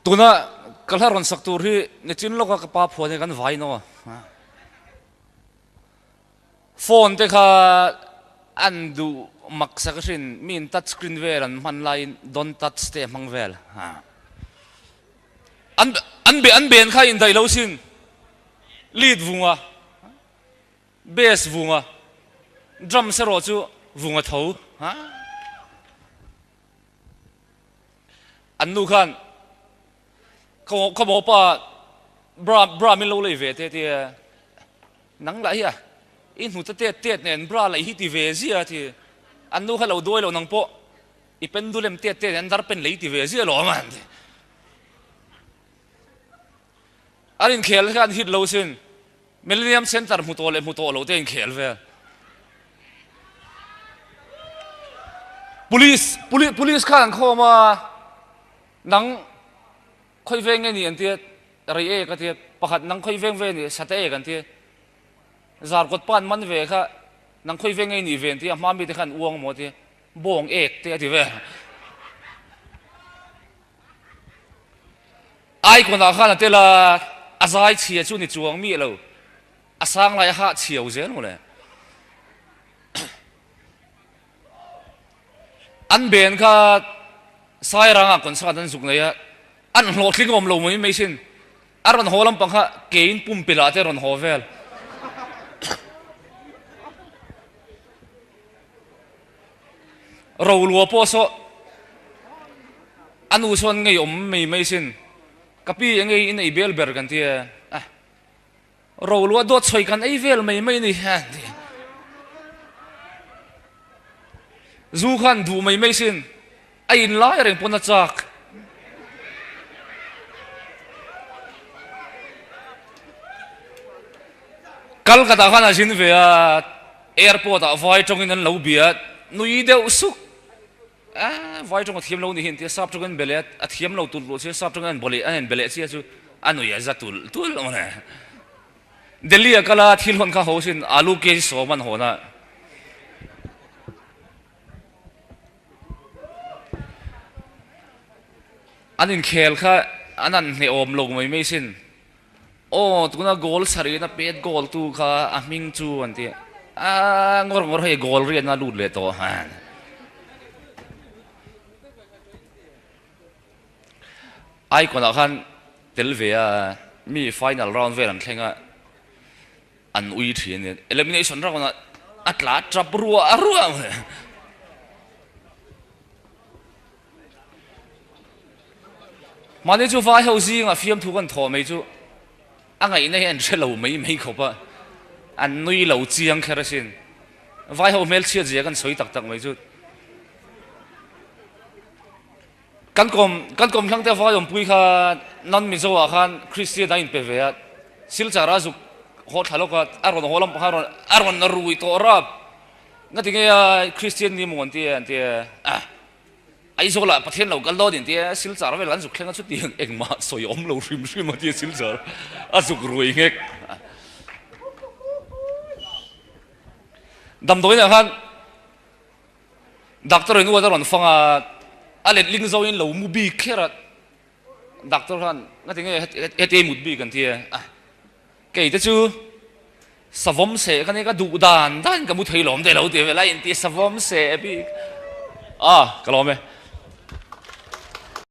Tuna ka hla rawn sak tur hi nichin lawka ka pa phuan hi kan vai naw. Phone te kha an duh mak sak hrin mi in touch screen vel an hman laiin don't touch te a hmang vel. An an be an ben kha indaih lo sin lead vunga bass vunga drums erawh chu vunga tho. An nu khan ka maw pa bra bra min lo lei ve te tia nang lah hi a i hnute tet tet nen bra lei hi ti ve zia ti an nu kha lo duai lo nang pawh i pendulum tet tet nen dar pen lei ti ve zia lo awm a an ti. An inkhel kha an hit lo sin Millennium Centre hmu tawh leh hmu tawh lo te inkhel vel. Police police police khan an khawm a nang khawi veng nge ni an tia rei e ka tia pakhat nang khawi veng ve ni sate e kan tia zarkawt pa an man ve kha nang khawi veng nge ni ve an tia hma mi te khan uang maw tia bawng ek te a ti vel. Icon ah khan a tel a, a zai chhia chu ni chuang miah lo, a sang lai a hah chhiau zel maw le. An ben kha Sairanga concert an zuk nei a, an hlawhtling awm lo mai mai sin, a rawn haw lampang kha keiin pumpelh ah te a rawn haw vel. Rolua pawh saw a nu sawn ngei awm mai mai sin ka pi eng ei in ei bel ber kan ti e a Rolua dawt sawi kan ei vel mai mai ni a ti zu khan duh mai mai sin a in lai reng pawn a chak Kalkata khan a zin ve a, airport ah vai tawngin an lo bia a, nui deuh suk a, vai tawng a thiam lo ni hi an ti a, sap tawngin an be leh a, a thiam lo tulh tulh si a, sap tawngin an bawleh an en be leh chiah chu a nui a za tulh tulh ang le. Delhi a kal a, thil hawn kha ho sin, alu kg sawm an hawn a. An inkhel kha an an hnehawm lo mai mai sin. Aw tuna goal sarihna pet goal tu kha a hming chu an ti a ngawr ngawr hei goal riatna lut leh tawh han. Icon ah khan tel ve a mi final round vel an thleng a an ui thin a elimination round ah a tla tap ruah ruah mai. Mahni chu vai ho zingah fiamthu kan thawh mai chu a ngaihna hi an hre lo mai mai khawp a, an nui lo chiang kher asin. Vai ho hmelchhiat zia kan sawi tak tak mai chu. Kan kawm kan kawm thlang te vai awmpui kha non Mizo ah khan Christian a inpe ve a, Silchar a zuk haw thla lawk a, a rawn haw lampang kha a rawn a rawn rui tawh rap. Ngatinge a Christian ni maw an ti an ti a. Aizawl ah Pathian lo kal dawn in tia Silchar vel an zuk thleng a chutiang engmah sawi awm lo hrim hrim a tia Silchar a zuk rui nghek. Damdawiin ah khan doctor in uat a rawn fang a, a letling zo in lo mu bik kher a, doctor khan ngatinge heti mut bik an tia a. Kei te chu savawm seh ka nia ka duh dan dan ka mu thei lawm te lo ti ve lai inti savawm seh bik a ka lawm e.